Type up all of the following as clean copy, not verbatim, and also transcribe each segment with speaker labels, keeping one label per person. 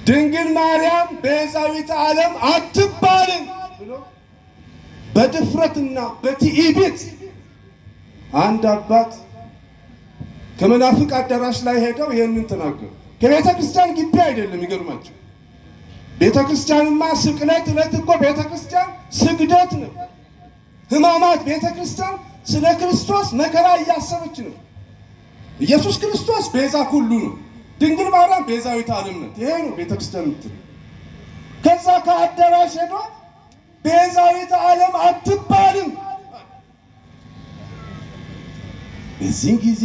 Speaker 1: ድንግል ማርያም ቤዛዊተ ዓለም አትባልም ብሎ በድፍረትና በትዕቢት አንድ አባት ከመናፍቅ አዳራሽ ላይ ሄደው ይህንን ተናገሩ። ከቤተ ክርስቲያን ግቢ አይደለም። ይገርማቸው። ቤተ ክርስቲያንማ ስቅለት ዕለት እኮ ቤተ ክርስቲያን ስግደት ነው። ሕማማት ቤተ ክርስቲያን ስለ ክርስቶስ መከራ እያሰበች ነው። ኢየሱስ ክርስቶስ ቤዛ ኩሉ ነው። ድንግል ማርያም ቤዛዊተ ዓለም ናት። ይሄ ነው ቤተ ክርስቲያን የምትለው። ከዛ ከአዳራሽ ሄዶ ቤዛዊተ ዓለም አትባልም። በዚህን ጊዜ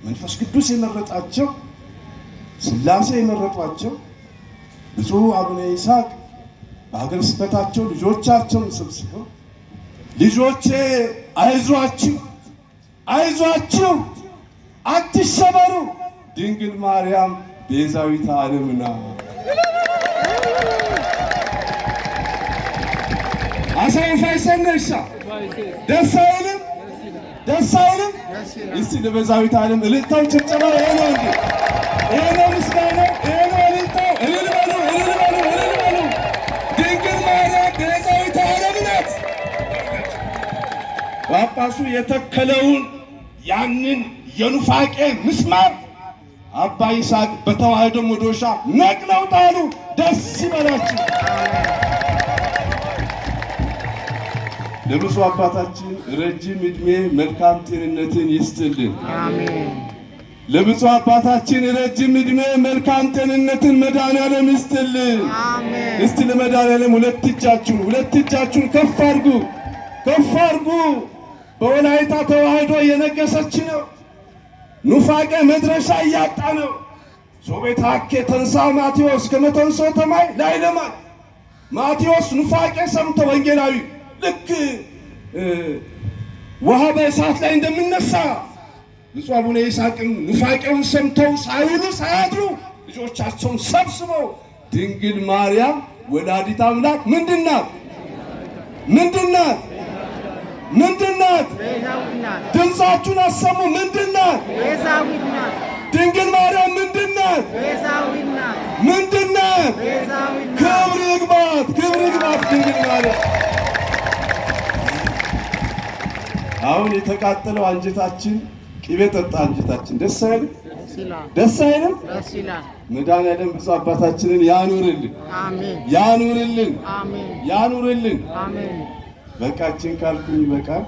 Speaker 1: መንፈስ ቅዱስ የመረጣቸው፣ ሥላሴ የመረጧቸው ብፁዕ አቡነ ይስሐቅ በሀገረ ስብከታቸው ልጆቻቸውን ሰብስበው፣ ልጆቼ አይዟችሁ፣ አይዟችሁ፣ አትሸበሩ፣ ድንግል ማርያም ቤዛዊተ ዓለም ናት። አሳይፋይሰነሻ ደስ አይልም? ደስ አይልም? እስቲ ለቤዛዊተ ዓለም እልልታው ጭብጨባ ይሄ ነው እንዴ? ይሄ ነው ምስጋናው፣ ይሄ ነው እልልታው። እልል በሉ፣ እልል በሉ፣ እልል በሉ። ድንግል ማርያም ቤዛዊተ ዓለም ናት። ጳጳሱ የተከለውን ያንን የኑፋቄ ምስማር አባ ይስሐቅ በተዋህዶ መዶሻ ነቅለው ጣሉ። ደስ ይበላችሁ። ለብፁዕ አባታችን ረጅም ዕድሜ መልካም ጤንነትን ይስጥልን። ለብፁዕ አባታችን ረጅም ዕድሜ መልካም ጤንነትን መድኃኔዓለም ይስጥልን። እስቲ ለመድኃኔዓለም ሁለት እጃችሁን፣ ሁለት እጃችሁን ከፍ አድርጉ፣ ከፍ አድርጉ። በወላይታ ተዋህዶ እየነገሰች ነው። ኑፋቄ መድረሻ እያጣ ነው። ሶቤታኬ ተንሳ ማቴዎስ ከመተንሶ ተማይ ላይ ለማይ ማቴዎስ ኑፋቄ ሰምቶ ወንጌላዊ ልክ ውሃ በእሳት ላይ እንደሚነሳ ብፁዕ አቡነ ይስሐቅም ኑፋቄውን ሰምተው ሳይውሉ ሳያድሩ ልጆቻቸውን ሰብስበው ድንግል ማርያም ወላዲት አምላክ ምንድናት? ምንድናት? ምንድናት? ድምፃችሁን አሰሙ። ምንድናት? ድንግል ማርያም ምንድናት? ምንድናት? ክብር ይግባት፣ ክብር ይግባት ድንግል ማርያም። አሁን የተቃጠለው አንጀታችን ቅቤ ጠጣ አንጀታችን። ደስ አይልም? ደስ አይልም? መድኃኒዓለም ብፁዕ አባታችንን ያኑርልን፣ ያኑርልን፣ ያኑርልን። በቃችን ካልኩኝ ይበቃል።